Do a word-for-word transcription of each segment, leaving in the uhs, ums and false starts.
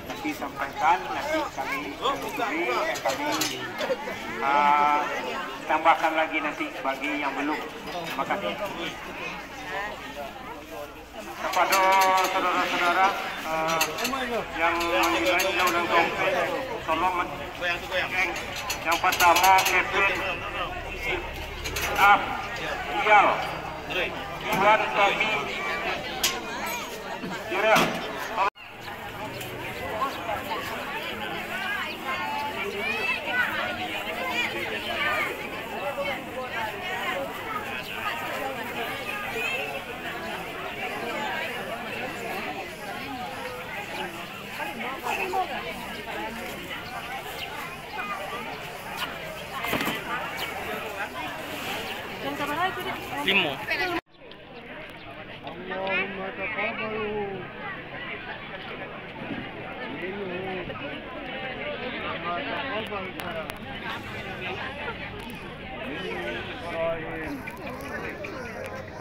Nanti sampaikan, nanti kami, kami, ah, tambahkan lagi nanti bagi yang belum. Terima kasih. Kepada saudara-saudara, eh, yang menilai undang-undang dompet, tolong men-, yang pertama, Kevin Af-, Iyal, Iwan Tommy, Irel. Limo. اللهم تقبل منه كما تقبلت من إبراهيم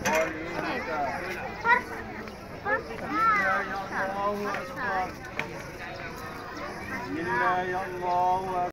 وآل إنك. بسم الله، الله أكبر. بسم الله، الله أكبر.